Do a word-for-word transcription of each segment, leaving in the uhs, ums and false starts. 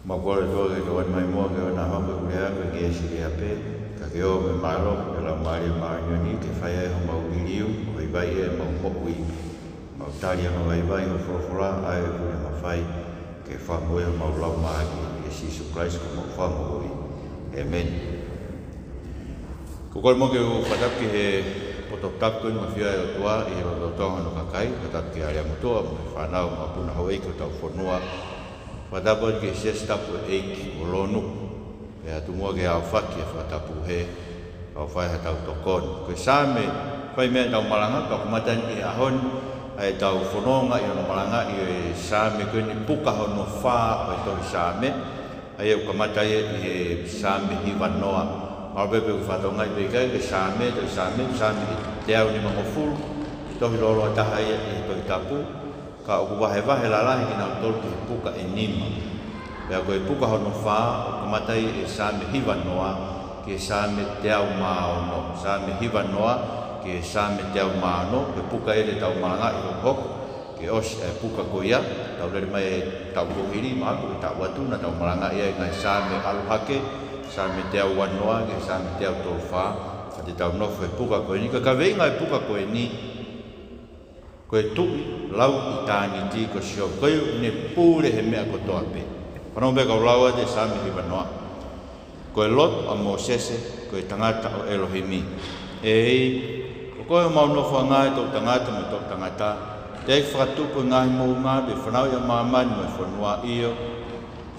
Mau kole ʻOtua ke ke ʻomi mai muʻa ke ʻoua naʻa hoko ʻeku lea ko e ngeʻesi lea pē, ka ke ʻomi e mālohi ʻo e Laumālie Māʻoniʻoni ke fai ai homau liliu, ʻo vaivai ʻemau moʻui, mau tali ʻa e vaivai ʻo e folofola, ʻa ia ʻoku ne mafai ke fakamoʻui homau laumālie, ʻia Sīsū Kalaisi ko homau Fakamoʻui. ʻĒmeni. Ko e kole muʻa ke u fakatapu ki he poto tapu ko eni ʻoku ʻafio ai e ʻOtua ʻi he lotolotonga hono kakai, fakatapu ki he ʻAliamotuʻa mo e fānau, mo e kau puna houʻeiki ʻo hotau fonua. Fakatapu atu ki he siasi tapu ʻo e ʻEiki ʻo Lonu. Pea tuku muʻa ke aofaki e fakatapu he, kau fai haʻatau tokoni. Ko e Saame fai mei ai ʻetau malanga, ka ʻoku kamata eni he ʻaho ni ʻa ʻetau fononga ʻi hono malangaʻi ʻo e Saame ko eni, puka hono fā ʻo e tohi Saame. ʻA ia ʻoku kamata ia ʻi he Saame hiva noa. Mahalo pē ʻoku fakatokangaʻi pē ʻikai ko e Saame, tohi Saame, Saame ʻe teau nimangofulu, tohi lōloa taha ia ʻi he Tohi Tapu, ka ʻoku vahevahe lalahi kinautolu ki he puka ʻe nima. Pea ko e puka hono fā, ʻoku kamata ia ʻi he Saame hiva noa ki he Saame teau mā ono. Saame hiva noa ki he Saame teau mā ono, ko e puka ia te tau malangaʻi hokohoko. Ke ʻosi e puka ko ia, tau lele mai e taʻu kuo hili, mahalo ko e taʻu atu, naʻa tau malangaʻi ai e ngaahi Saame ʻalu hake, Saame teau ua noa ki he Saame teau tolu fā, ka te tau nofo he puka ko eni. Ko e kaveinga e puka ko eni, ko e Tuʻi lau ʻitāniti ko Sihova, ko ia ʻoku ne pule he meʻa kotoa pē. Fanongo pē kau lau atu e Saame hiva noa. Ko e lotu ʻa Mōsese, ko e tangata ʻo ʻElohimi. ʻEiki, ko koe homau nofoʻanga ʻi he toʻutangata mo e toʻutangata. Teʻeki fakatupu e ngaahi moʻunga, pe fanauʻi ʻa māmani mo e fonua, ʻio,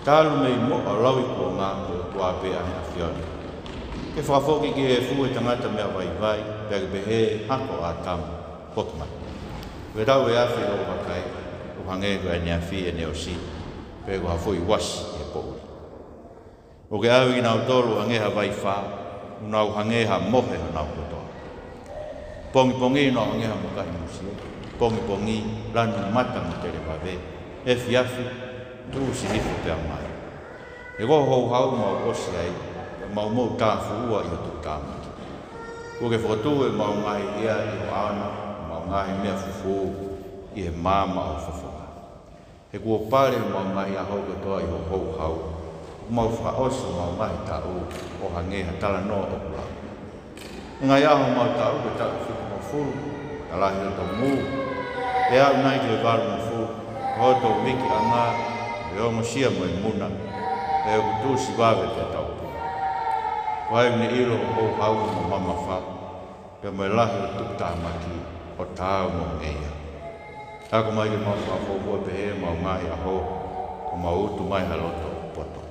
talu mei muʻa ʻo lauikuonga, ko e ʻOtua pē ʻa e ʻAfiona. Ke fakafoki ki he efu e tangata meʻa vaivai, pea ke pehē, Hako ʻo ʻĀtama, foki mai. Ko e taʻu ʻe afe ʻi hoʻo vakai, ʻoku hangē ko ʻene afi ʻene ʻosi, pe ko ha foʻi uasi ʻi he poʻuli. ʻOku ke ʻave kinautolu ʻo hangē ha vaifā, ʻoku nau hangē ha mohe honau kotoa. Pongipongi ʻoku nau hangē ha mukahi musie, pongipongi lanu mata mo televave, efiafi tuʻusi hifo pea mai. He ko hoʻo houhau mau ʻosi ai, pea mau moʻutāfuʻua ʻi ho tuʻutāmaki. Kuo ke fokotuʻu ʻemau ngaahi hia ʻi ho ʻao na, ʻemau ngaahi meʻa fufū ʻi he maama ʻo ho fofonga. He kuo pale ʻemau ngaahi ʻaho kotoa ʻi ho houhau. Kuo mau fakaʻosi ʻemau ngaahi taʻu ʻo hangē ha talanoa ʻoku lau. ʻE ngaahi ʻaho homau taʻu ko e taʻu ʻe fitungofulu, ka lahi hoto mū. ʻE aʻu nai ki he valungofulu, ko hoto uikiʻanga, ʻe ongosia mo e muna, ʻe ʻoku tuʻusi vave pea taupua. Ko hai ʻoku ne ʻilo ho houhau mo e mamafa, pea mo e lahi ʻo e tuʻutāmaki ʻo taau mo e ngeia. Hoko mai ke mau fakafuofua pehē ʻemau ngaahi ʻaho, ʻo mau utu mai ha loto poto.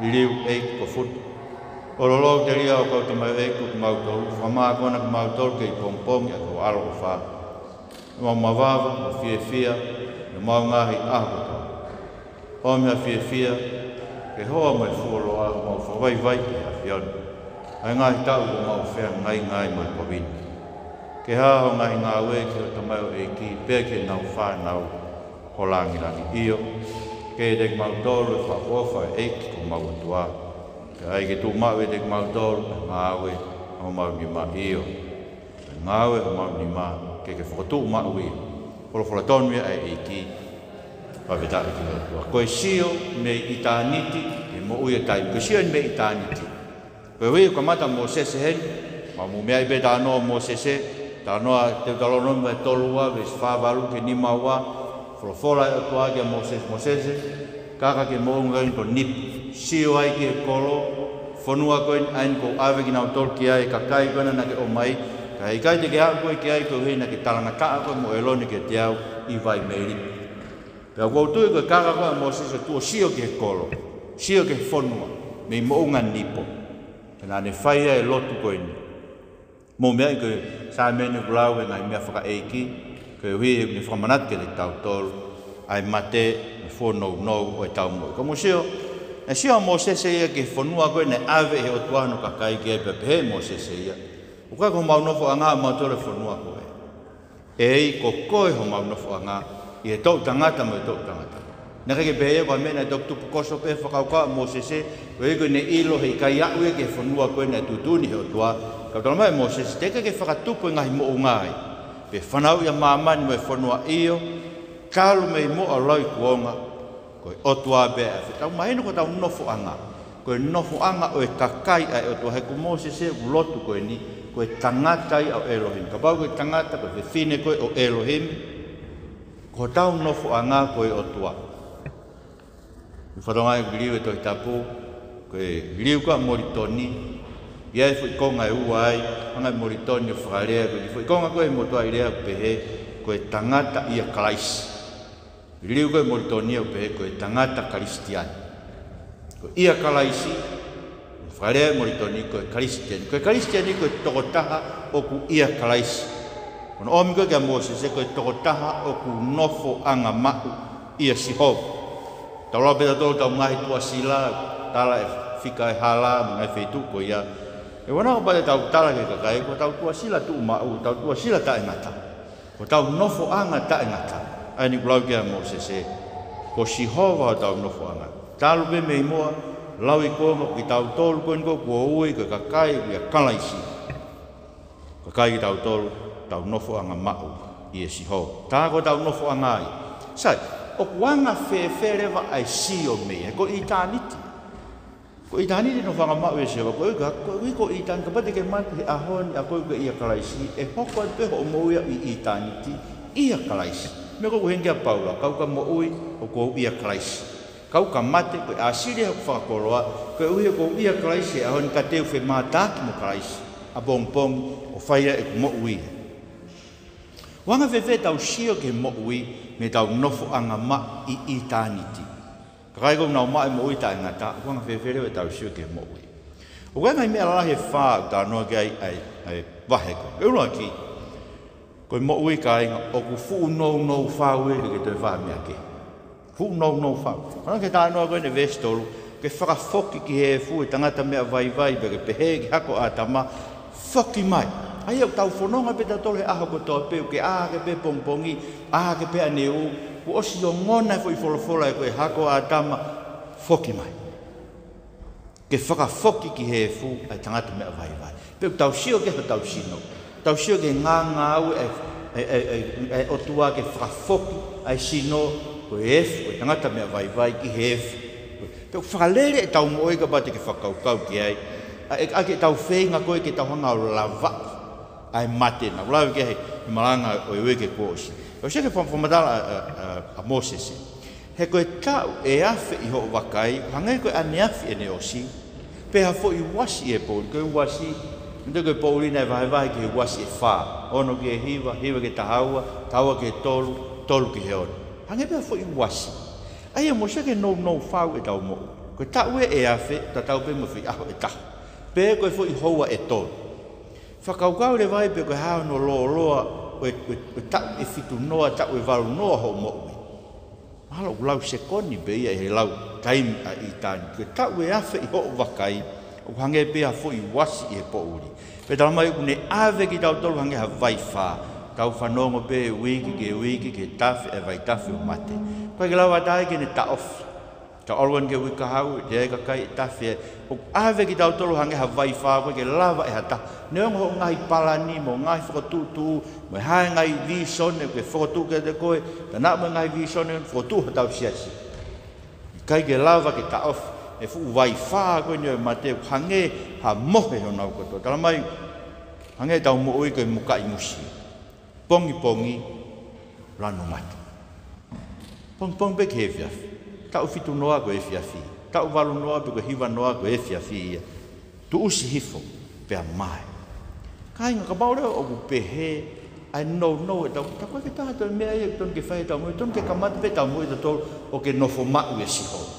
Liliu ʻEiki ko Futu. ʻOlolo telia ʻo kau tamaioʻeiki ko kimautolu, fakamākona kimautolu kei pongipongi ʻaki ho ʻaloʻofa. ʻEmau mavava mo fiefia ʻi heʻemau ngaahi ʻaho kotoa. ʻOmi ha fiefia ke hoa mo e fuoloa ʻo ʻemau fakavaivai ki he ʻAfiona. ʻA e ngaahi taʻu ʻoku mau feangainga ai mo e kovi ni. Ke hā ho ngaahi ngāue ki ho tamaioʻeiki, pea ki heʻenau fānau ho lāngilangi. ʻIo, ke ʻiate kimautolu e fakaʻofoʻofa ʻo e ʻEiki ko homau ʻOtua. Pea ʻai ke tuʻu maʻu ʻiate kimautolu e ngāue ʻa homau nima. ʻIo, e ngāue ʻa homau nima ke ke fokotuʻu maʻu ia. Folofola tonu ia ʻa e ʻEiki. Fakafetaʻi ki he ʻOtua. Ko e sio mei ʻitāniti ki he moʻui ʻo e taimi. Ko e sio eni mei ʻitāniti. Ko e ʻuhi ʻoku kamata ʻa Mōsese heni, mau meaʻi pē talanoa ʻo Mōsese, talanoa Teutalōnome vahe tolu ua, veesi fā valu ki he nima ua, folofola e ʻOtua kia Mōsese, Mōsese, kaka ki he moʻunga ko eni ko Nipo, sio ai ki he kolo, fonua ko eni ʻa eni kuo u ʻave kinautolu ki ai, kakai ko ena naʻa ke ʻomai, ka heʻikai te ke aʻu koe ki ai koeʻuhi naʻa ke talangataʻa koe mo ʻĒlone kiate au ʻi vai Melipa. Pea ʻoku ou tui ko e kaka ko ē ʻa Mōsese ʻo tuʻu ʻo sio ki he kolo, sio ki he fonua, mei moʻunga Nipo. Pea naʻa ne fai ai e lotu ko eni. Mou meaʻi ko e Saame eni ʻoku lau e ngaahi meʻa fakaʻeiki, koeʻuhi he ʻoku ne fakamanatu kiate kitautolu ʻa e mate mo e fuonounou ʻo ʻetau moʻui. Ka mou sio, naʻe sio ʻa Mōsese ia ki he fonua ko ē naʻe ʻave ʻe he ʻOtua hono kakai ki ai pea pehē ʻe Mōsese ia, ʻOku ʻikai ko homau nofoʻanga ʻamautolu e fonua ko ē. ʻEiki, ko koe homau nofoʻanga ʻi he toʻutangata mo e toʻutangata. Naʻe ʻikai ke pehē ia ko ha meʻa naʻe toki tupukoso pē fakakaukau ʻa Mōsese, koeʻuhi ko ʻene ʻilo heʻikai aʻu ia ki he fonua ko ē naʻe tuʻutuʻuni ʻe he ʻOtua. Ka ʻoku talamai ʻe Mōsese, teʻeki ke fakatupu e ngaahi moʻunga ai, pe fanauʻi ʻa māmani mo e fonua, ʻio, talu mei muʻa ʻo lauikuonga, Ko e ʻOtua pē ʻa e ʻAfiona. Tau mahino ko ʻetau nofoʻanga, ko e nofoʻanga ʻo e kakai ʻa e ʻOtua. He ko Mōsese ʻoku lotu ko eni, ko e tangata ia ʻo ʻElohimi. Kapau ko e tangata, ko e fefine ko ē ʻo ʻElohimi, ko hotau nofoʻanga ko e ʻOtua. Ko e fatongia ʻoku liliu ʻe he Tohi Tapu, ko e liliu ko ē ʻa Molitoni, ʻi ai e foʻi konga ʻe ua ai, hanga ʻe Molitoni ʻo fakalea, ko e foʻi konga ko ē ʻi he motuʻaʻi lea ʻoku pehē, ko e tangata ʻia Kalaisi. Liliu ko ē ʻa Molitoni ʻoku pehē ko e tangata Kalisitiane. Ko e ʻia Kalaisi, fakalea ʻe Molitoni ko e Kalisitiane. Ko e Kalisitiane ko e tokotaha ʻoku ʻia Kalaisi. Ko hono ʻomi ko ē kia Mōsese ko e tokotaha ʻoku nofoʻanga maʻu ʻia Sihova. Tau lau pē tautolu ʻetau ngaahi tuʻasila, tala e fika e hala, mo e ngaahi feituʻu ko ia. ʻE ʻoua naʻa ʻaupito te tau tala ki he kakai, ko ʻetau tuʻasila tuʻumaʻu, ʻetau tuʻasila taʻengata. Ko ʻetau nofoʻanga taʻengata. ʻA ia naʻe lau ki ai ʻa Mōsese, ko Sihova hotau nofoʻanga. Talu pē mei muʻa, lau ʻi he konga ko kitautolu ko eni ko ē kuo ui ko e kakai ʻia Kalaisi. Kakai kitautolu, tau nofoʻanga maʻu ʻia Sihova. Tā ko ʻetau nofoʻanga ia. Sai, ʻoku anga fēfē leva ʻa e sio mei ai, ko ʻitāniti. Ko ʻitāniti nofoʻanga maʻu ʻia Sihova, ko e ʻuhi ko, ko e ʻuhi ko ʻitāniti, kapau te ke mate he ʻaho ni ʻa koe ʻoku ke ʻia Kalaisi, ʻe hoko atu pē hoʻo moʻui ʻi ʻitāniti ʻia Kalaisi. Meʻa ko ē ʻoku hangē kia Paula, kau ka moʻui ʻoku ou ʻia Kalaisi. Kau ka mate, ko e ʻāsili hoku fakakoloa, ko e ʻuhi ʻoku ou ʻia Kalaisi he ʻaho ni ka te u femātaaki mo Kalaisi, ʻapongipongi ʻo fai ai ʻeku moʻui. ʻOku anga fēfē ʻetau sio ki he moʻui mei heʻetau nofoʻanga maʻu ʻi ʻitāniti. Kakai ʻoku nau maʻu e moʻui taʻengata, ʻoku anga fēfē leva ʻetau sio ki he moʻui. ʻOku ʻi ai e ngaahi meʻa lalahi ʻe fā ʻoku talanoa ki ai ʻa e, ʻa e vahe ko ē. ʻUluaki, ko e moʻui kāinga ʻoku fuʻu nounou fau ia ke ke toe fai ha meʻa kehe. Fuʻu nounou fau. Hangē ko e talanoa ko eni veesi tolu, ke fakafoki ki he efu e tangata meʻa vaivai, pea ke pehē ki he hako ʻo ʻĀtama, foki mai. ʻA ia ʻoku tau fononga pē tautolu he ʻaho kotoa pē, ʻoku ke ʻā hake pē pongipongi, ʻā hake pē ʻanehu, kuo ʻosi ongona e foʻi folofola ē ko e hako ʻo ʻĀtama, foki mai. Ke fakafoki ki he efu ʻa e tangata meʻa vaivai. Pea ʻoku tau sio ki ai hotau sino. Tau sio ki he ngāngāue ʻa e, ʻa e, ʻa e, ʻa e, ʻa e ʻOtua ke fakafoki ʻa e sino ko e efu, ko e tangata meʻa vaivai ki he efu. Pea ʻoku fakalele ʻetau moʻui kapau te ke fakakaukau ki ai. ʻA e, ʻa e ke tau feinga ko ē ke tau hanga ʻo lavaʻi ʻa e mate naʻa ku lave ki ai he malanga ʻo e uike kuo ʻosi. ʻOsi ke fam-, fakamatala ʻa, ʻa, ʻa, ʻa Mōsese. He ko e taʻu ʻe afe ʻi hoʻo vakai, hangē ko e ʻaneafi ʻene ʻosi, pea ha foʻi uasi ʻi he poʻuli, ko e uasi, ʻi he ko e poʻuli naʻe vahevahe ki he uasi ʻe fā, ono ki he hiva, hiva ki he taha ua, taha ua ki he tolu, tolu ki he ono. Hangē pē ha foʻi uasi. ʻA ia mou sio ki he nounou fau ʻetau moʻui. Ko e taʻu ē ʻe afe, tatau pē mo e foʻi ʻaho ʻe taha. Pe ko e foʻi houa ʻe tolu. Fakakaukau leva ai pe ko e hā hono lōloa ʻo e, ʻo e, ʻo e taʻu ʻe fitu noa, taʻu ʻe valu noa hoʻo moʻui. Mahalo ʻoku lau sekoni pē ia he lau taimi ʻa ʻitāniti. Ko e taʻu ʻe afe ʻi hoʻo vakai, ʻoku hangē pē ha foʻi uasi ʻi he poʻuli. Pea talamai ʻoku ne ʻave kitautolu hangē ha vaifā. Tau fanongo pē uike ki he uike ki he tafe ʻa e vaitafe ʻo mate. ʻOku ʻikai ke lava ʻe ha taha ke ne taʻofi. Tau ʻalu eni ki he uike kahaʻu, ʻe ʻi ai e kakai ʻe tafe ai. ʻOku ʻave kitautolu hangē ha vaifā, ʻoku ʻikai ke lava ʻe ha taha. Neongo hoʻo ngaahi palani mo e ngaahi fokotuʻutuʻu, mo e hā e ngaahi vīsone ʻoku ke fokotuʻu kiate koe, tau naʻa mo e ngaahi vīsone ʻoku fokotuʻu hotau siasi. ʻIkai ke lava ke taʻofi e fuʻu vaifā ko eni ʻo e mate, ʻoku hangē ha mohe honau kotoa. Talamai, hangē ʻetau moʻui ko e mukaʻi musie. Pongipongi, lanu mate. Pongipongi pē ki he efiafi. Taʻu fitu noa ko e efiafi. Taʻu valu noa pe ko e hiva noa ko e efiafi ia. Tuʻusi hifo, pea mae. Kāinga, kapau leva ʻoku pehē ʻa e nounou ʻetau, ta ko e ke taha toe meʻa ia ʻoku tonu ke fai ʻetau moʻui, tonu ke kamata pē ʻetau moʻui tautolu ʻo ke nofo maʻu ʻia Sihova.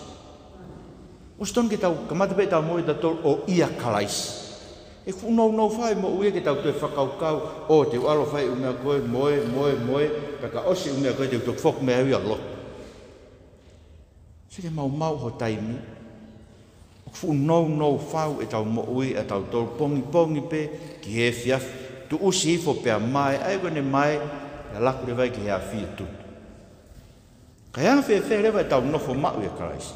ʻOsi tonu ke tau kamata pē ʻetau moʻui tautolu ʻo ʻia Kalaisi. ʻE fuʻu nounou fau e moʻui ia ke tau toe fakakaukau, ʻo te u ʻalu ʻo fai ʻū meʻa ko ē, mo ē, mo ē, mo ē, pea ka ʻosi ʻū meʻa ko ē te u toki foki mai au ia ʻo lotu. Sio ki he maumau ho taimi, ʻoku fuʻu nounou fau ʻetau moʻui ʻatautolu pongipongi pē ki he efiafi, tuʻusi hifo pea mae, ʻa ia ko ʻene mae, pea laku leva ia ki he afi ʻo tutu. Ka ʻe anga fēfē leva ʻetau nofo maʻu ʻia Kalaisi?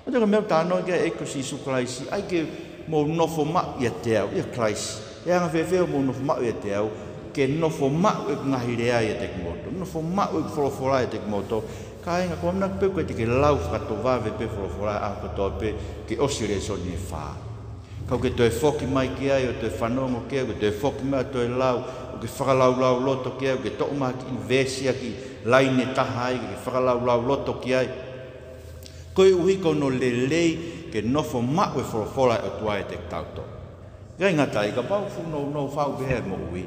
ʻA ia ko e meʻa ʻoku talanoa ki ai e ʻEiki ko Sīsū Kalaisi, ʻai ke mou nofo maʻu ʻiate au, ʻia Kalaisi. ʻE anga fēfē hoʻomou nofo maʻu ʻiate au? Ke nofo maʻu ʻeku ngaahi lea ʻiate kimoutolu. Nofo maʻu ʻeku folofola ʻiate kimoutolu. Kāinga, ko e ʻamanaki pē ʻoku ʻikai te ke lau fakatovave pē folofola ʻaho kotoa pē ke ʻosi lēsoni ʻe fā. Ka ʻoku ke toe foki mai ki ai ʻo toe fanongo ki ai, ʻoku ke toe foki mai ʻo toe lau, ʻoku ke fakalaulauloto ki ai, ʻoku ke toʻo mai ha kiʻi veesi ʻa e kiʻi laine ʻe taha ai, ke fakalaulauloto ki ai. Koeʻuhi ko hono lelei ke nofo maʻu e folofola ʻa e ʻOtua ʻiate kitautolu. ʻIkai ngata ai, kapau ʻoku fuʻu nounou fau pē he moʻui.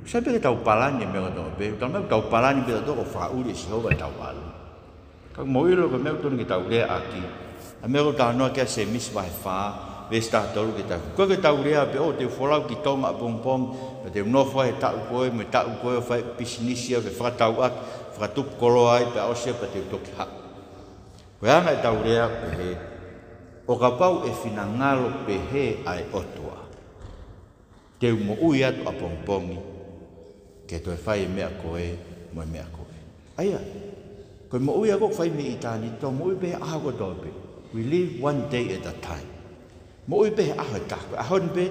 Sai pē ke tau palani e meʻa kotoa pē, tau meʻa tau palani pē tau toko fakaʻuli ʻe Sihova ʻetau ʻalu. Ka mou ʻilo ko e meʻa ʻoku totonu ke tau leaʻaki. ʻA e meʻa ʻoku talanoa ki ai ʻa Sēmisi vahe fā, veesi taha tolu ki he taha fitu. ʻOku ʻikai ke tau lea pē ʻo te u folau ki Tonga ʻapongipongi, pea te u nofo ai he taʻu ko ē, mo e taʻu ko ē ʻo fai pisinisi ʻa e fakatauʻaki, fakatupu koloa ai, pea ʻosi ia pea te u toki haʻu. Ko e anga ʻetau lea pehē, ʻo kapau ʻe finangalo pehē ʻa e ʻOtua, te u moʻui atu ʻapongipongi, ke toe fai e meʻa ko ē, mo e meʻa ko ē. ʻA ia, ko e moʻui ʻoku fai mei ʻitāniti, tau moʻui pē he ʻaho kotoa pē. We live one day at a time. Moʻui pē he ʻaho ʻe taha, ko e ʻaho ni pē,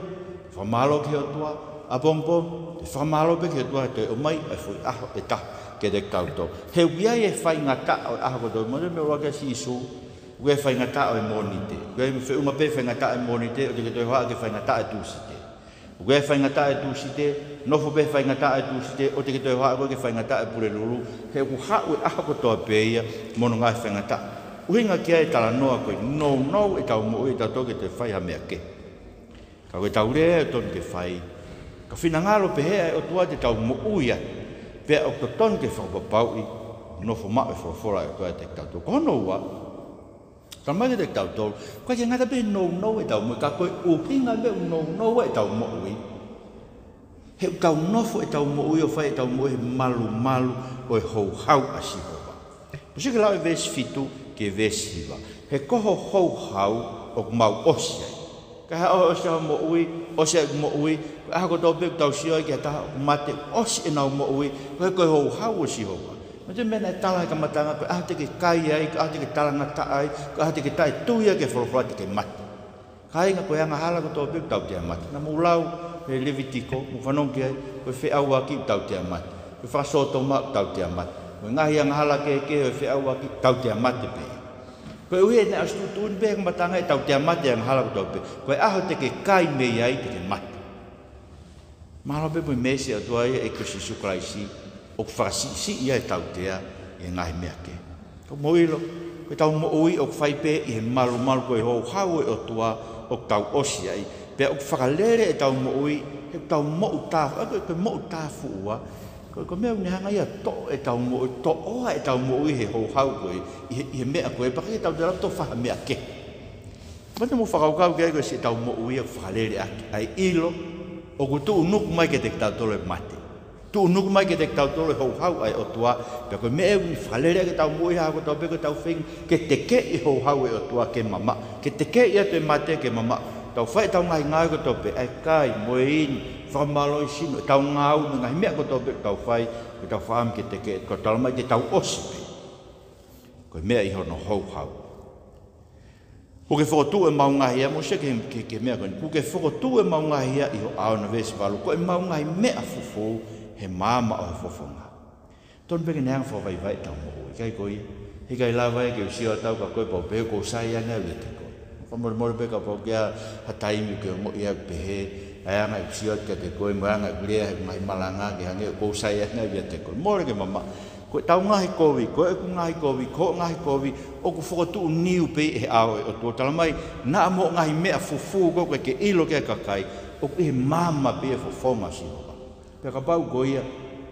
fakamālō ki he ʻOtua, ʻapongipongi, te fakamālō pē ki he ʻOtua, toe ʻomai e foʻi ʻaho ʻe taha kiate kitautolu. He ʻoku ʻi ai e faingataʻa ʻo e ʻaho kotoa, mo e meʻa ʻoku ʻuluaki ʻa Sīsū, ʻoku ʻi ai e faingataʻa ʻo e Mōnite. ʻOku ʻi ai e feʻunga pē faingataʻa ʻo e Mōnite, ʻoku te ke toe hohaʻa ki he faingataʻa ʻo e Tūsite. ʻOku ʻi ai e faingataʻa ʻo e Tūsite, nofo pē faingataʻa ʻo e Tūsite, ʻoku te ke toe hohaʻa koe ki he faingataʻa ʻo e Pulelulu, he ʻoku haʻu e ʻaho kotoa pē ia mo hono ngaahi faingataʻa. ʻUhinga ki ai e talanoa ko e nounou ʻetau moʻui ʻe tautolu ke toe fai ha meʻa kehe. Ka ko ʻetau lea ʻoku totonu ke fai, ka finangalo pehē ʻa e ʻOtua te tau moʻui atu, pea ʻoku totonu ke fakapapauʻi, nofo maʻu e folofola ʻa e ʻOtua ʻiate kitautolu. Ko hono ua, talamai kiate kitautolu, ʻoku ʻikai ke ngata pē he nounou ʻetau moʻui, ka ko e ʻuhinga pē ʻoku nounou ai ʻetau moʻui. He ʻoku tau nofo ʻetau moʻui ʻo fai ʻetau moʻui he malumalu ʻo e houhau ʻa Sihova. Mou sio ki he lau ʻa e veesi fitu ki he veesi hiva. He ko ho houhau ʻoku mau ʻosi ai. Ka haʻo ʻosi hoʻo moʻui, ʻosi ai hoʻo moʻui, ko e ʻaho kotoa pē ʻoku tau sio ai ki ha taha ʻoku mate, ʻosi ʻenau moʻui, ko e, ko e houhau ʻo Sihova. Mo e meʻa naʻe tala he kamataʻanga, ko e ʻaho te ke kai ai, ko e ʻaho te ke talangataʻa ai, ko e ʻaho te ke taʻetui ai ki he folofola te ke mate. Kāinga, ko e angahala kotoa pē ʻoku tautea mate. Naʻa mou lau he Levitiko, mou fanongo ki ai, ko e feʻauaki ʻoku tautea mate. Ko e fakasōtoma ʻoku tautea mate. Ko e ngaahi angahala kehekehe ʻo e feʻauaki ʻoku tautea mate pē. Koeʻuhi he naʻe ʻosi tuʻutuʻuni pē he kamataʻanga ʻe tautea mate e angahala kotoa pē. Ko e ʻaho te ke kai mei ai te ke mate. Mālō pē mo e meesi ʻa e ʻOtua ia ʻa e ʻEiki ko Sīsū Kalaisi, ʻoku fakasiʻisiʻi ai e tautea ʻi he ngaahi meʻa kehe. Ka mou ʻilo, ko ʻetau moʻui ʻoku fai pē ʻi he malumalu, ko e houhau ʻo e ʻOtua ʻoku tau ʻosi ai. Pea ʻoku fakalele ʻetau moʻui, he ʻoku tau moʻutāfuʻu, ʻa, ko e, ko e moʻutāfuʻua. Ko e, ko e meʻa ʻoku ne hanga ia ʻo toʻo ʻetau moʻui, toʻo ʻetau moʻui he houhau ko ē, ʻi he, ʻi he meʻa ko ē, pea ʻikai ke tau toe lava ʻo fai ha meʻa kehe. Mou toe mou fakakaukau ki ai, ko e siʻetau moʻui ʻoku fakalele ʻaki ʻa e ʻilo ʻoku tuʻunuku mai kiate kitautolu e mate. Tuʻunuku mai kiate kitautolu e houhau ʻa e ʻOtua, pea ko e meʻa ʻoku ne fakalele ʻaki ʻetau moʻui he ʻaho kotoa pē ko ʻetau feinga ke tekeʻi e houhau ʻa e ʻOtua ke mamaʻo, ke tekeʻi atu e mate ke mamaʻo. Tau fai ʻetau ngaahi ngāue kotoa pē, ʻa e kai, mo e inu, fakamālohisino, ʻetau ngāue mo e ngaahi meʻa kotoa pē ʻoku tau fai, ʻoku tau fakaʻamu ke tekeʻi, ko e talamai te tau ʻosi pē. Ko e meʻa ʻi hono houhau. Kuo ke fokotuʻu ʻemau ngaahi hia, mou sio ki he, ki he, ki he meʻa ko eni. Kuo ke fokotuʻu ʻemau ngaahi hia ʻi ho ʻao na, veesi valu, ko ʻemau ngaahi meʻa fufū he maama ʻo ho fofonga. Tonu pē ke ne hanga ʻo fakavaivaiʻi ʻetau moʻui, ʻikai ko ia? He ʻikai lava ia ke u sio atu au kia koe pea u pehē kuo u sai ange au ʻiate koe. Fakamolemole pē kapau ʻoku ʻi ai ha taimi ʻoku ke ongoʻi ai ʻoku pehē ʻa e anga ʻeku sio atu kiate koe, mo e anga ʻeku lea he ngaahi malanga ke hangē kuo u sai ange au ʻiate koe. Mole ke mamaʻo. Ko ʻetau ngaahi kovi, ko ʻeku ngaahi kovi, ko hoʻo ngaahi kovi, ʻoku fokotuʻu niu pē ia he ʻao ʻo e ʻOtua. Talamai, naʻa mo e ngaahi meʻa fufū ko ē ʻoku ʻikai ke ʻilo ki ai e kakai, ʻoku ʻi he maama pē ia e fofonga ʻo Sihova. Pea kapau ko ia,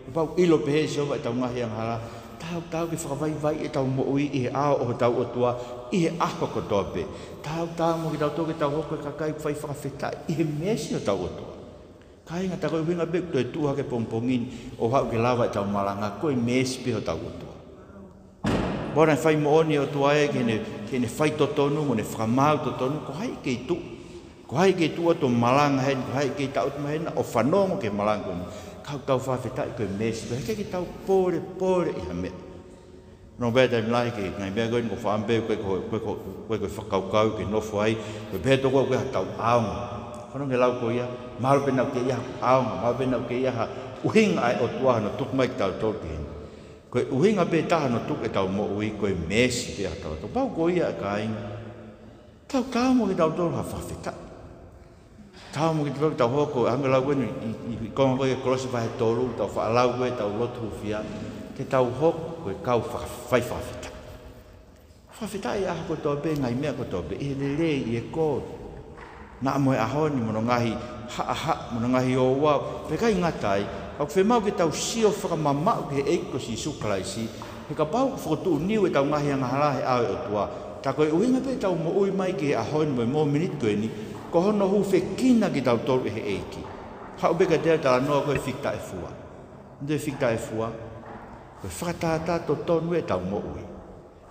kapau ʻoku ʻilo pehē ʻe Sihova ʻetau ngaahi angahala, tautau ke fakavaivaiʻi ʻetau moʻui ʻi he ʻao ʻo hotau ʻOtua ʻi he ʻaho kotoa pē. Tautau mo kitautolu ke tau hoko ko e kakai ʻoku fai fakafetaʻi ʻi he meesi ʻo hotau ʻOtua. Kāinga, tā ko e ʻuhinga pē ʻoku toe tuʻu hake he pongipongi ni ʻo haʻu ke lava ʻetau malanga, ko e meesi pē hotau ʻOtua. Mou ʻai fai moʻoni ʻa e ʻOtua ē ki heʻene, ki heʻene faitotonu mo ʻene fakamaau totonu, ko hai kei tuʻu. Ko hai kei tuʻu atu ʻo malanga heni, ko hai kei taʻutu mai heni ʻo fanongo ki he malanga ko eni. Kau tau fakafetaʻi ko e meesi, ko e ʻikai ke tau pōlepole ʻi ha meʻa. Nō pē taimi lahi ki he ngaahi meʻa ko eni ʻoku ou fakaʻamu pē, ko e, ko e, ko e, ko e, ko e fakakaukau ke nofo ai, ko e pehē toko ʻoku ʻi ai haʻatau ʻaonga. Fanongo ki he lau ko ia, mahalo pē naʻa ʻoku ʻi ai haʻaku ʻaonga, mahalo pē naʻa ʻoku ʻi ai ha ʻuhinga ʻa e ʻOtua hono tuku mai kitautolu ki heni. Ko e ʻuhinga pē taha hono tuku ʻetau moʻui ko e meesi pē ʻa tautolu. Pau ko ia, kāinga, tau taumuʻa kitautolu ha fakafetaʻi. Taumuʻa kitautolu ke tau hoko, hangē ko e lau ko eni ʻi, ʻi, ʻi he konga ko ē Kolose vahe tolu, tau faʻa lau ko ē ʻetau lotu hūfia, ke tau hoko ko e kau faka-, fai fakafetaʻi. Fakafetaʻi ʻaho kotoa pē, ngaahi meʻa kotoa pē, ʻi he lelei, ʻi he kovi. Naʻa mo e ʻaho ni mo hono ngaahi haʻahaʻa, mo hono ngaahi ouau, pea ʻikai ngata ai, ka ʻoku fiemaʻu ke tau sio fakamamaʻu ki he ʻEiki ko Sīsū Kalaisi, he kapau ʻoku fokotuʻu niu ʻetau ngaahi angahala he ʻao ʻo e ʻOtua, tā ko e ʻuhinga pē ʻetau moʻui mai ki he ʻaho ni mo e mōmeniti ko eni, ko hono hūfekina kitautolu ʻe he ʻEiki. Haʻu pē kiate au e talanoa ko ē fiki taʻefua. Nde fiki taʻefua, ko e fakatātā totonu ʻetau moʻui.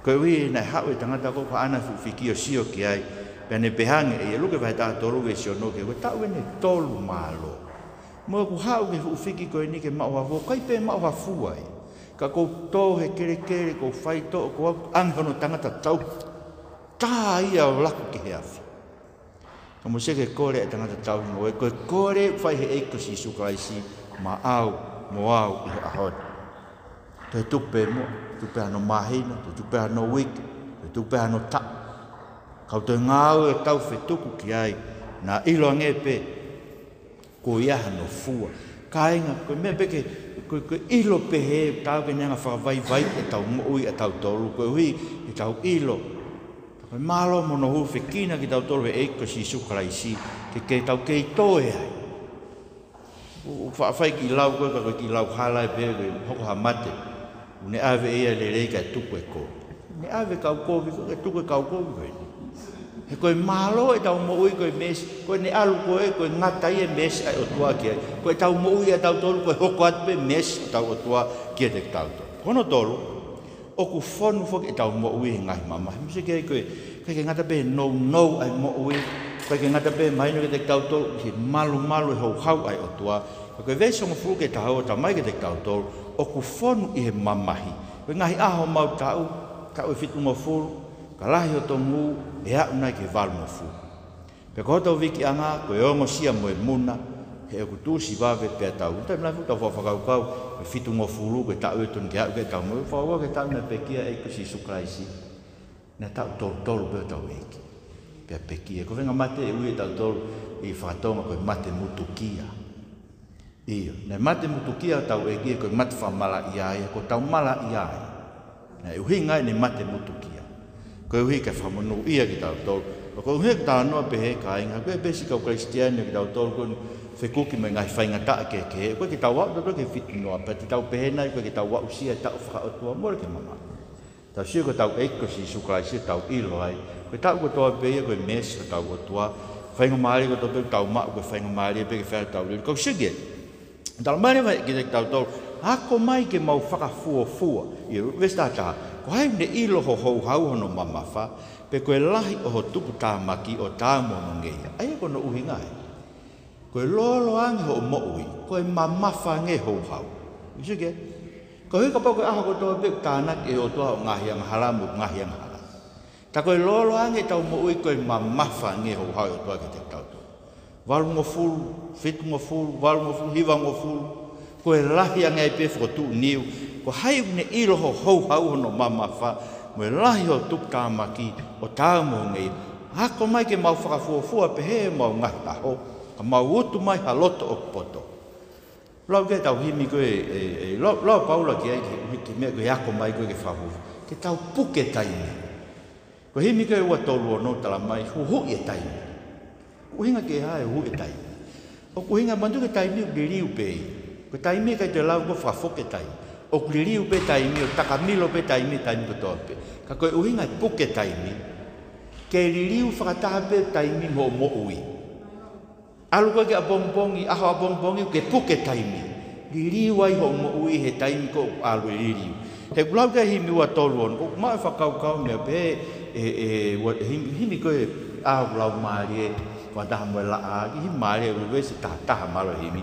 Koeʻuhi naʻe haʻu e tangata ko ē ʻoku ʻaʻana e fuʻu fiki ʻo sio ki ai, pea ne pehē ange ʻe ia, Luke vahe taha tolu veesi ono, ke ko e taʻu eni ʻe tolu mālō. Mo ʻeku haʻu ki he fuʻu fiki ko eni ke maʻu ha fua, ʻikai pē maʻu ha fua ia. Ka ʻoku ou tō he kelekele, ʻoku ou faitoʻo, ʻoku ou ʻange hono tangata tauhi. Tā ia ʻo laku ki he afi. Ka mou sio ki he kole ʻa e tangata tauhi, ko e kole ʻoku fai ʻe he ʻEiki ko Sīsū Kalaisi maʻau mo au ʻi he ʻaho ni. Toe tupu pē muʻa, tupu pē hano māhina, toe tupu pē hano uike, toe tupu pē hano taʻu. Ka ʻoku toe ngāue ʻo tau fetuku ki ai, naʻa ʻiloange pē kuo ʻi ai hano fua. Kāinga, ko e meʻa pē ke, ko e, ko e ʻilo pehē, tau ke ne hanga fakavaivaiʻi ʻetau moʻui ʻatautolu, koeʻuhi ke tau ʻilo ko e mālō mo hono hūfekina kitautolu ʻe he ʻEiki ko Sīsū Kalaisi, ke, ke tau kei toe ai. ʻOku, ʻoku faʻa fai e kiʻi lau ko ē, ka ko e kiʻi lau hala ē pē, ko e hoko ha mate, ʻoku ne ʻave ʻe ia e lelei kae tuku e kovi. Ne ʻave e kau kovi ko ē, kae tuku e kau kovi ko ē. He ko e mālō ʻetau moʻui ko e meesi, ko ʻene ʻalu ko ē, ko e ngata ia e meesi ʻa e ʻOtua ki ai. Ko ʻetau moʻui ʻatautolu, ko e hoko atu pē meesi ʻa hotau ʻOtua kiate kitautolu. Ko hono tolu, ʻoku fonu foki ʻetau moʻui he ngaahi mamahi. Mou sio ki ai ko ē, ʻikai ke ngata pē he nounou ʻa e moʻui, ʻikai ke ngata pē he mahino kiate kitautolu, he malumalu e houhau ʻa e ʻOtua. Ka ko e veesi hongofulu ki he taha ua ʻoku talamai kiate kitautolu, ʻoku fonu ʻi he mamahi. Ko e ngaahi ʻaho homau taʻu, taʻu ʻe fitungofulu, ka lahi hoto ngū, ʻe aʻu nai ki he valungofulu. Pea ko hotau vikiʻanga, ko e ongosia mo e muna, he ʻoku tuʻusi vave pea tau. Taimi lahi ʻoku tau faʻa fakakaukau, ko e fitungofulu, ko e taʻu ʻe tonu ke aʻu ki ai ʻetau moʻui, fakakaukau ki he taʻu naʻe pekia ai e ʻEiki ko Sīsū Kalaisi. Naʻe taʻu tolutolu pē hotau ʻEiki. Pea pekia. Ko e feinga mate ʻe ui ʻe tautolu ʻi faka-Tonga ko e mate mutukia. ʻIo, naʻe mate mutukia hotau ʻEiki, ko e mate fakamalaʻia ia, ko hotau malaʻia ia. Naʻe ʻuhinga ʻene mate mutukia. Koeʻuhi ke fakamonūʻia kitautolu. Ko e ʻuhinga ʻeku talanoa pehē, kāinga, ko e pē siʻi kau Kalisitiane kitautolu ʻoku fekuki mo e ngaahi faingataʻa kehekehe. ʻOku ʻikai ke tau aʻu tautolu ki he fitungofulu, pea te tau pehē nai, ʻoku ʻikai ke tau aʻusia e taʻu fakaʻotua, mole ke mamaʻo. Tau sio ko hotau ʻEiki ko Sīsū Kalaisi, tau ʻilo ai. Ko e taʻu kotoa pē ia ko e meesi ʻa hotau ʻOtua. Faingamālie kotoa pē ʻoku tau maʻu, ko e faingamālie pē ke fai hotau lelei. Kau sio ki ai. Talamai leva kiate kitautolu, ako mai ke mau fakafuofua. ʻIo, veesi taha taha. Ko hai ʻoku ne ʻilo ho houhau hono mamafa, pe ko e lahi ʻo ho tuputāmaki ʻo taau mo hono ngeia. ʻA ia ko hono ʻuhinga ia. Ko e lōloa ange hoʻo moʻui, ko e mamafa ange houhau. Mou sio ki ai. Koeʻuhi kapau ko e ʻaho kotoa pē ʻoku tānaki ʻe he ʻOtua hoʻo ngaahi angahala mo ʻeku ngaahi angahala. Tā ko e lōloa ange ʻetau moʻui ko e mamafa ange houhau ʻa e ʻOtua kiate kitautolu. Valungofulu, fitungofulu, valungofulu, hivangofulu. Ko e lahi ange ai pē fokotuʻu niu. Ko hai ʻoku ne ʻilo ho houhau hono mamafa, mo e lahi ho tuputāmaki ʻo taau mo hoʻo ngeia. Ako mai ke mau fakafuofua pehē ʻemau ngaahi ʻaho, ka mau utu mai ha loto ʻoku poto. Lau ki ai ʻetau himi ko ē, ē, ē, lau, lau ʻa Paula ki ai ki he, ki he meʻa ko e ako mai ko ē ke fakafuofua. Ke tau puke taimi. Ko e himi ko ē ua tolu ono talamai, huhuʻi e taimi. ʻUhinga ki he hā e huhuʻi e taimi? ʻOku ʻuhinga, manatuʻi ko e taimi ʻoku liliu pē ia. Ko e taimi ʻikai toe lava ʻo fakafoki e taimi. ʻOku liliu pē taimi, ʻo takamilo pē taimi, taimi kotoa pē. Ka ko e ʻuhinga e puke taimi, ke liliu fakataha pē taimi mo hoʻo moʻui. ʻAlu ko ē ki ʻapongipongi, ʻaho ʻapongipongi, ke puke taimi. Liliu ai hoʻo moʻui he taimi ko ē ʻoku ʻalu ʻo liliu. He ʻoku lau ki ai e himi ua tolu ono, ʻoku maʻu e fakakaukau meʻa pehē, ē, ē, ua, himi, himi ko ē ʻoku lau mālie, fakataha mo e laʻā, ki he himi mālie, ʻoku veesi taha taha mālō e himi.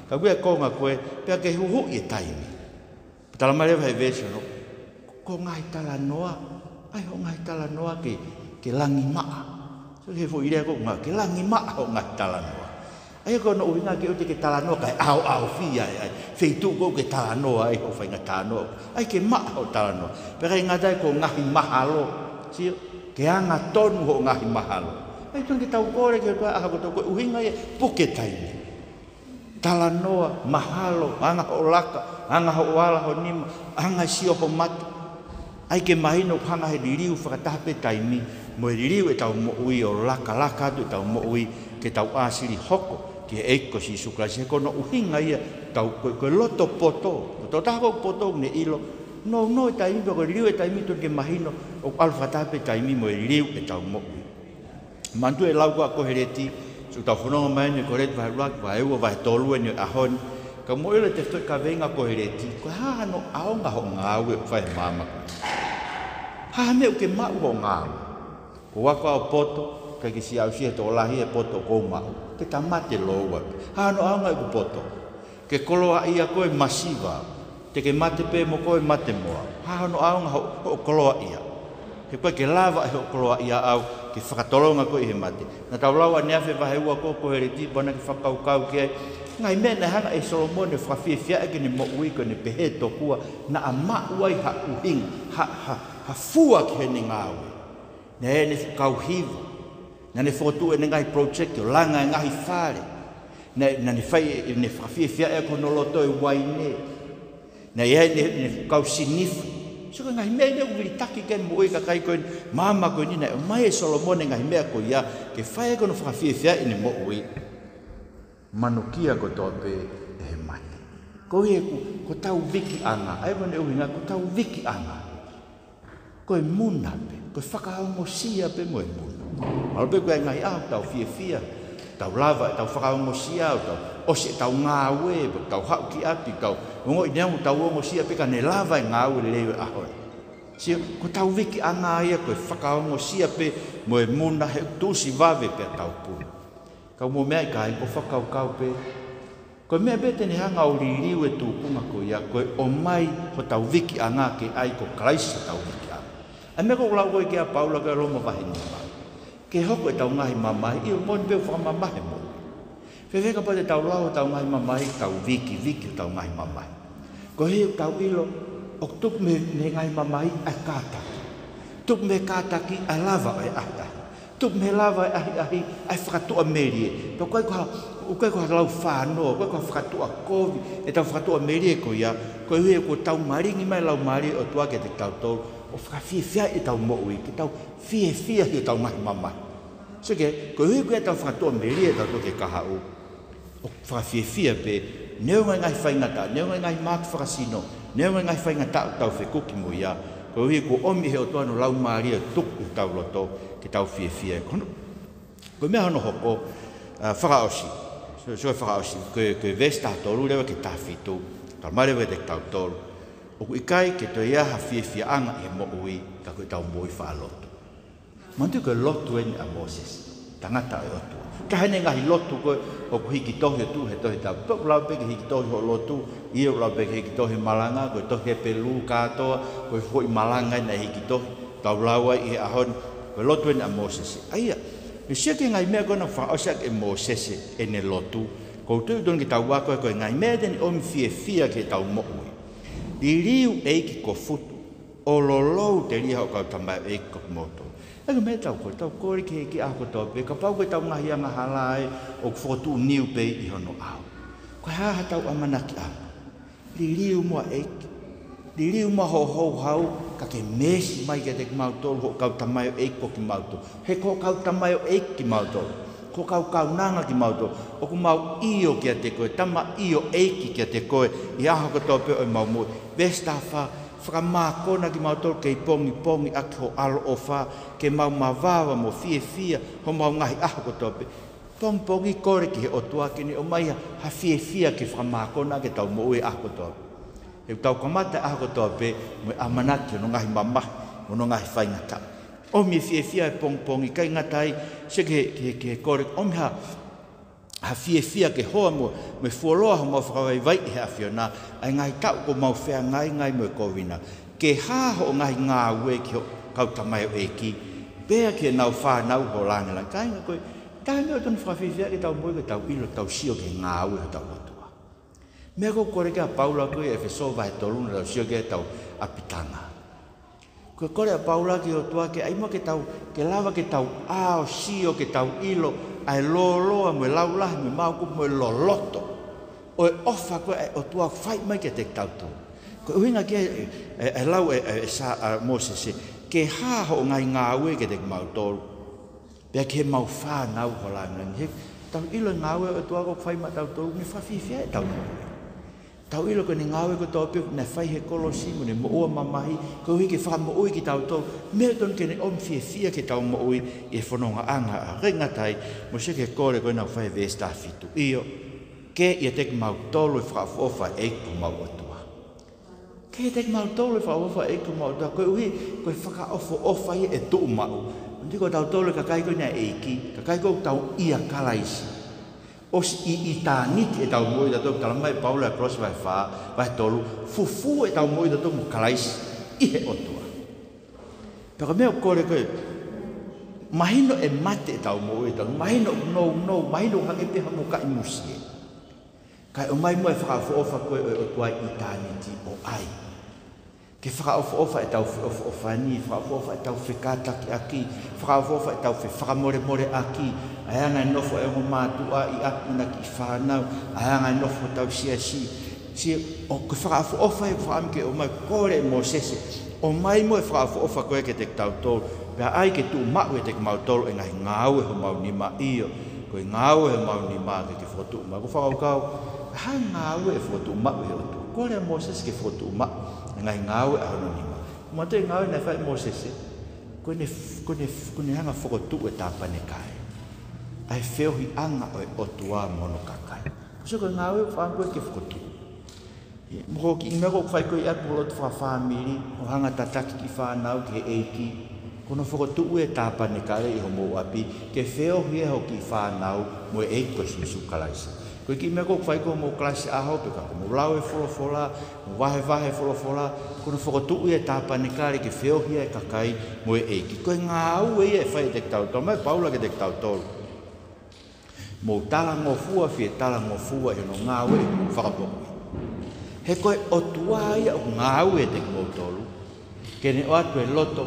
Ka ko e konga ko ē, pea ke huhuʻi e taimi. Talamai leva he veesi ono, ko e ngaahi talanoa, ʻai hoʻo ngaahi talanoa ke, ke langimaʻa. Sio ki he foʻi lea ko ē, ke langimaʻa hoʻo ngaahi talanoa. ʻA ia ko hono ʻuhinga ke ʻoua te ke talanoa kae ʻaoʻaofia ai ʻa e feituʻu ʻoku ke talanoa ai hoʻo faʻahinga talanoa. ʻAi ke maʻa hoʻo talanoa. Pea ʻikai ngata ai ko e ngaahi mahalo. Sio, ke angatonu hoʻo ngaahi mahalo. ʻAi tonu ke tau kole ki he ʻOtua ʻaho kotoa, ko e ʻuhinga ia, puke taimi. Talanoa, mahalo, anga hoʻo laka, anga hoʻo ala ho nima, anga e sio ho mata. ʻAi ke mahino ʻoku hanga he liliu fakataha pē taimi mo e liliu ʻetau moʻui ʻo lakalaka atu ʻetau moʻui ke tau ʻāsili hoko ki he ʻEiki ko Sīsū Kalaisi. He ko hono ʻuhinga ia tau ko, ko e loto poto. Ko e tokotaha ko ē poto ʻoku ne ʻilo, nounou e taimi pea ko e liliu e taimi tonu ke mahino ʻoku ʻalu fakataha pē taimi mo e liliu ʻetau moʻui. Manatuʻi e lau ko ē ʻa Koheleti, ʻoku tau fononga mai eni Koheleti vahe ʻuluaki, vahe ua, vahe tolu eni ʻo e ʻaho ni. Ka mou ʻilo e tefitoʻi kaveinga ʻa Koheleti, ko e hā hano ʻaonga hoʻo ngāue ʻoku fai he maama ko eni? Hā ha meʻa ʻoku ke maʻu hoʻo ngāue? Ko e ako ʻo poto, ʻikai ke siʻi aʻusia ʻe he tokolahi e poto ʻoku ou maʻu. Ke ta mate lōua. Hā hano ʻaonga ʻeku poto? Ke koloaʻia koe masiva, te ke mate pē mo koe mate mo au. Hā hano ʻaonga hoʻo, hoʻo koloaʻia? He ʻoku ʻikai ke lava ʻe hoʻo koloaʻia au ke fakatolonga koe ʻi he mate. Naʻa tau lau ʻaneafi e vahe ua ko ē ʻo Koheleti, pea naʻa ke fakakaukau ki ai. Ngaahi meʻa naʻe hanga ʻe Solomone ʻo fakafiefiaʻi ʻaki ʻene moʻui ko ʻene pehē tokua naʻa maʻu ai ha ʻuhinga, ha, ha, ha fua ki heʻene ngāue. Naʻe ʻi ai ʻene fuʻu kau hiva. Naʻa ne fokotuʻu ʻene ngaahi project ʻo langa e ngaahi fale. Naʻa, naʻa ne fai ʻene fakafiefiaʻi ʻaki hono loto e uaine. Naʻe ʻi ai ʻene, ʻene fuʻu kau sinifu. Sio ki he ngaahi meʻa eni ʻoku vilitaki ki ai e moʻui ʻa e kakai ko eni, maama ko eni, naʻe ʻomai ʻe Solomone e ngaahi meʻa ko ia ke fai ʻaki hono fakafiefiaʻi ʻene moʻui. Manukia kotoa pē ʻe he mate. Ko ia ʻoku, ko hotau vikiʻanga, ʻa ia ko hono ʻuhinga ko hotau vikiʻanga. Ko e muna pē, ko e fakaongosia pē mo e muna. Mahalo pē ko e ngaahi ʻaho ʻoku tau fiefia, tau lava, tau fakaongosia, ʻo tau ʻosi ʻetau ngāue, ʻo tau haʻu ki ʻapi, tau ongoʻi neongo ʻetau ongosia pē ka ne lava e ngāue lelei ʻo e ʻaho ni. Sio, ko hotau vikiʻanga ia ko e fakaongosia pē mo e muna he tuʻusi vave pē ʻetau puna. Ka mou meaʻi kāinga, ko e fakakaukau pē. Ko e meʻa pē te ne hanga ʻo liliu e tūkunga ko ia, ko e ʻomai hotau vikiʻanga ke ʻai ko Kalaisi hotau vikiʻanga. ʻA e meʻa ko ē ʻoku lau ko ē ki ai ʻa Paula ki he Loma vahe nima. Ke hoko ʻetau ngaahi mamahi, ʻio moʻoni pē ʻoku fakamamahi mo. Fēfē kapau te tau lau hotau ngaahi mamahi, tau vikiviki hotau ngaahi mamahi. Koeʻuhi ʻoku tau ʻilo, ʻoku tupu mei, mei he ngaahi mamahi ʻa e kātaki. Tupu mei he kātaki ʻa e lava ʻo e ʻahiʻahi. Tupu mei he lava ʻo e ʻahiʻahi ʻa e fakatuʻamelie. Pea ʻoku ʻikai ko ha, ʻoku ʻikai ko ha lau fānoa, ʻoku ʻikai ko ha fakatuʻakovi ʻetau fakatuʻamelie ko ia, koeʻuhi ʻoku tau malingi mai e Laumālie ʻo e ʻOtua kiate kitautolu, ʻo fakafiefiaʻi ʻetau moʻui, ke tau fiefia ʻi hotau ngaahi mamahi. Sio ki ai, koeʻuhi ko ʻetau fakatuʻamelie ʻa tautolu ki he kahaʻu. ʻOku fakafiefia pē, neongo e ngaahi faingataʻa, neongo e ngaahi mahaki fakasino, neongo e ngaahi faingataʻa ʻoku tau fekuki mo ia, koeʻuhi kuo ʻomi ʻe he ʻOtua hono Laumālie ʻo tuku ʻi hotau loto, ke tau fiefia. Ko hono, ko e meʻa hono hoko, ʻa, fakaʻosi. Sio, sio fakaʻosi, ko e, ko e veesi taha tolu leva ki he taha fitu, talamai leva kiate kitautolu. ʻOku ʻikai ke toe ʻi ai ha fiefiaʻanga ʻi he moʻui, ka ko ʻetau moʻui faʻa lotu. Manatuʻi ko e lotu eni ʻa Mōsese, tangata ʻo e ʻOtua. Taha eni e ngaahi lotu ko ē ʻoku hiki tohi ʻo tuʻu he Tohi Tapu. Pea ʻoku lau pē ke hiki tohi hoʻo lotu, ʻio ʻoku lau pē ke hiki tohi malanga, ko e tohi Hepelū kātoa, ko e foʻi malanga eni naʻe hiki tohi, tau lau ai ʻi he ʻaho ni, ko e lotu eni ʻa Mōsese. ʻA ia, ʻe sio ki he ngaahi meʻa ko ē naʻe fakaʻosi ʻaki ʻe Mōsese ʻene lotu, ʻoku ou tui ʻoku totonu ke tau ako, ko e ngaahi meʻa te ne ʻomi fiefia ki heʻetau moʻui. Liliu ʻEiki ko Futu, ʻo lolou telia hoʻo kau tamaioʻeiki ko kimoutolu. ʻA ia ko e meʻa ʻoku tau kole, tau kole ki he ʻEiki ʻaho kotoa pē, kapau ko ʻetau ngaahi angahala ē ʻoku fokotuʻu niu pē ʻi hono ʻao. Ko e hā haʻatau ʻamanakiʻanga? Liliu muʻa ʻEiki. Liliu muʻa hoʻo houhau, ka ke meesi mai kiate kimautolu hoʻo kau tamaioʻeiki ko kimautolu. He ko hoʻo kau tamaioʻeiki kimautolu. Ko hoʻo kau kaunanga kimautolu. ʻOku mau ʻio kiate koe, tama ʻio ʻEiki kiate koe, ʻi he ʻaho kotoa pē ʻo ʻemau moʻui. Veesi taha fā, fakamākona kimautolu kei pongipongi ʻaki ho ʻaloʻofa, ke mau mavava mo fiefia, homau ngaahi ʻaho kotoa pē. Pongipongi kole ki he ʻOtua ke ne ʻomai ha, ha fiefia ke fakamākona ʻaki ʻetau moʻui ʻaho kotoa. He ʻoku tau kamata ʻaho kotoa pē, mo e ʻamanaki hono ngaahi mamahi, mo hono ngaahi faingataʻa. ʻOmi e fiefia he pongipongi, ʻikai ngata ai, sio ki he, ki he, ki he kole, ʻomi ha, ha fiefia ke hoa mo, mo e fuoloa homau fakavaivaiʻi ʻe he ʻAfiona, ʻa e ngaahi taʻu kuo mau feangai ai mo e Kōviti naini. Ke hā hoʻo ngaahi ngāue ki hoʻo kau tamaioʻeiki, pea ki heʻenau fānau ho lāngilangi. Kāinga ko ē, Taha e meʻa ʻoku tonu fakafiefia ke tau moʻui, ke tau ʻilo, tau sio ki he ngāue hotau ʻOtua. Meʻa ko ē ʻoku kole ki ai ʻa Paula ko ē ʻi ʻEfesō vahe tolu, tau sio ki ai ʻetau ʻapitanga. Ko e kole ʻa Paula ki he ʻOtua ke ʻai muʻa ke tau, ke lava ke tau ʻā ʻo sio, ke tau ʻilo ʻa e lōloa mo e laulahi mo e maokupu mo e loloto ʻo e ʻofa ko ē ʻa e ʻOtua ʻoku fai mai kiate kitautolu. Ko e ʻuhinga ki ai e, e, e lau ʻe, e, e Sa-, ʻa Mōsese, ke hā hoʻo ngaahi ngāue kiate kimautolu, pea ki heʻemau fānau ho lāngilangi. He tau ʻilo e ngāue ʻa e ʻOtua ʻoku fai maʻatautolu, ne fakafiefia ʻetau moʻui. Tau ʻilo ko ʻene ngāue kotoa pē naʻe fai he kolosi mo ʻene moʻua mamahi, koeʻuhi ke fakamoʻui kitautolu. Meʻa tonu ke ne ʻomi fiefia ki heʻetau moʻui ʻi he fonongaʻanga. ʻA, ʻikai ngata ai, mou sio ki he kole ko ē naʻe fai he veesi taha fitu. ʻIo, kē ʻiate kimautolu e fakaʻofoʻofa ʻa e ʻEiki ko homau ʻOtua. Kē ʻiate kimautolu e fakaʻofoʻofa ʻa e ʻEiki ko homau ʻOtua, koeʻuhi ko e fakaʻofoʻofa ia ʻe tuʻu maʻu. Hangē ko kitautolu e kakai ko eni ʻa e ʻEiki, kakai ʻoku tau ʻia Kalaisi. ʻOsi ʻi ʻitāniti ʻetau moʻui ʻatautolu, tala mai ʻe Paula ʻi Kolose vahe fā, vahe tolu, fufū ʻetau moʻui ʻatautolu mo Kalaisi ʻi he ʻOtua. Pea ko e meʻa ʻoku kole ko ē, mahino ʻe mate ʻetau moʻui ʻatautolu, mahino ʻoku nounou, mahino ʻoku hangē pē ha mukaʻi musie. Kae ʻomai muʻa e fakaʻofoʻofa ko ē ʻo e ʻOtua ʻi ʻitāniti ʻo ʻai. Ke fakaʻofoʻofa ʻetau feʻofoʻofani, fakaʻofoʻofa ʻetau fekātakiʻaki, fakaʻofoʻofa ʻetau fefakamolemoleʻaki, ʻa e anga e nofo ʻa e ongo mātuʻa ʻi ʻapi mo ʻena kiʻi fānau, ʻa e anga e nofo hotau siasi. Sio, ʻoku fakaʻofoʻofa ʻe fakaʻamu ke ʻomai, kole ʻe Mōsese, ʻomai muʻa e fakaʻofoʻofa ko ē kiate kitautolu, pea ʻai ke tuʻu maʻu ʻiate kimautolu e ngaahi ngāue homau nima, ʻio, ko e ngāue homau nima ke ke fokotuʻu maʻu. Ko e fakakaukau, ha ngāue ʻe fokotuʻu maʻu ʻe he ʻOtua. Kole ʻa Mōsese ke fokotuʻu maʻu e ngaahi ngāue ʻa hono nima. Manatuʻi e ngāue naʻe fai ʻe Mōsese, ko ʻene, ko ʻene, ko ʻene hanga ʻo fokotuʻu e tāpanekale. ʻA e feohiʻanga ʻo e ʻOtua mo hono kakai. Sio ko e ngāue ʻoku fai ko ē ke fokotuʻu. Mo e kiʻi meʻa ʻoku fai ko ē ʻi ʻapi, lotu fakafāmili, ʻo hanga ʻo tataki kiʻi fānau ki he ʻEiki. Ko hono fokotuʻu e tāpanekale ʻi homou ʻapi, ke feohi ai hoʻo kiʻi fānau mo e ʻEiki ko Sīsū Kalaisi. Ko e kiʻi meʻa ʻoku fai ko ē ʻi hoʻomou kalasi ʻaho, pe ko hoʻomou lau e folofola, mo vahevahe e folofola, ko hono fokotuʻu e tāpanekale ke feohi ai e kakai mo e ʻEiki. Ko e ngāue ia ʻe fai ʻe kitautolu, mai ʻe Paula kiate kitautolu. Mou talangofua, fie talangofua ʻi hono ngāue ʻo e fakamoʻui. He ko e ʻOtua ia ʻoku ngāue ʻiate kimoutolu, ke ne ʻoatu e loto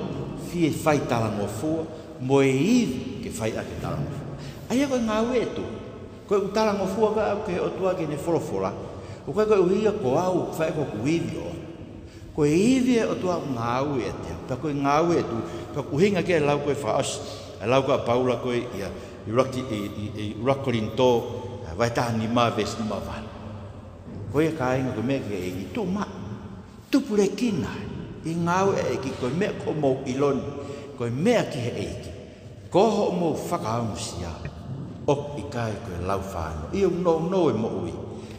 fie fai talangofua, mo e ivi ke fai ʻaki e talangofua. ʻA ia ko e ngāue ʻe tuʻu. Ko ʻeku talangofua ko ē ʻaʻaku ki he ʻOtua ki heʻene folofola, ʻoku ʻikai koeʻuhi ia ko au ʻoku fai ʻaki hoku ivi ʻo ʻOtua. Ko e ivi ʻa e ʻOtua ʻoku ngāue ʻiate au, pea ko e ngāue ʻe tuʻu. Pea ʻoku ʻuhinga ki ai e lau ko ē fakaʻosi, e lau ko ē ʻa Paula ko ē ʻia, ʻi ʻuluaki, ʻi, ʻi, ʻi ʻuluaki Kolinitō, ʻa, vahe taha nima veesi nima valu. Ko ia kāinga, ko e meʻa ki he ʻEiki, tuʻu maʻu, tupulekina ʻi he ngāue ʻa e ʻEiki, ko e meʻa ʻoku mou ʻilo ni, ko e meʻa ki he ʻEiki. Ko hoʻomou fakaongosia, ʻoku ʻikai ko e laufānau. ʻIo, ʻoku nounou e moʻui.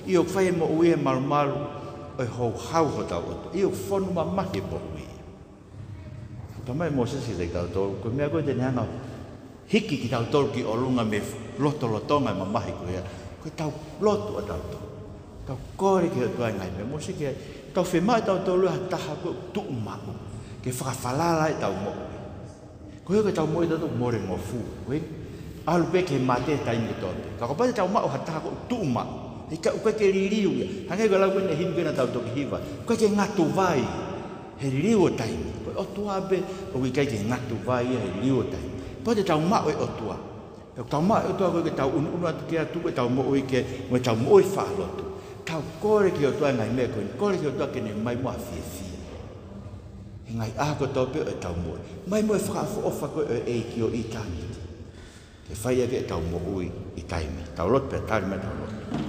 ʻIo, ʻoku fai e moʻui ʻe malumalu ʻo e houhau hotau ʻOtua. ʻIo, ʻoku fonu mamahi e moʻui. Talamai ʻe Mōsese kiate kitautolu, ko e meʻa ko ē te ne hanga ʻo hiki kitautolu ki ʻolunga mei he lotolotonga e mamahi ko ia, ko ʻetau lotu ʻatautolu. Tau kole ki he ʻOtua e ngaahi meʻa. Mou sio ki ai, tau fiemaʻu ʻe tautolu ha taha ʻoku tuʻu maʻu ke fakafalala ai ʻetau moʻui. Ko ia ko ʻetau moʻui ʻatautolu ʻoku molengofua, ko e ʻalu pē ki he mate he taimi kotoa pē. Ka kapau te tau maʻu ha taha ʻoku tuʻu maʻu, ʻikai, ʻoku ʻikai ke liliu ia. Hangē ko e lau ko ē ʻa e himi ko ē naʻa tau toki hiva, ʻoku ʻikai ke ngatu vai he liliu ʻo taimi. Ko e ʻOtua pē ʻoku ʻikai ke ngatu vai ia he liliu ʻo taimi. Kapau te tau maʻu e ʻOtua, ʻoku tau maʻu e ʻOtua ko ē ke tau ʻunuʻunu atu ki ai, tuku ʻetau moʻui ki ai, mo ʻetau moʻui faʻa lotu. Tau kole ki he ʻOtua e ngaahi meʻa ko eni, kole ki he ʻOtua ke ne ʻomai muʻa ha fiefia he ngaahi ʻaho kotoa pē ʻo ʻetau moʻui. ʻOmai muʻa e fakaʻofoʻofa ko ē ʻo e ʻEiki ʻo ʻitāniti ke fai ʻaki ʻetau moʻui ʻi taimi. Tau lotu pea tali mai ʻetau lotu.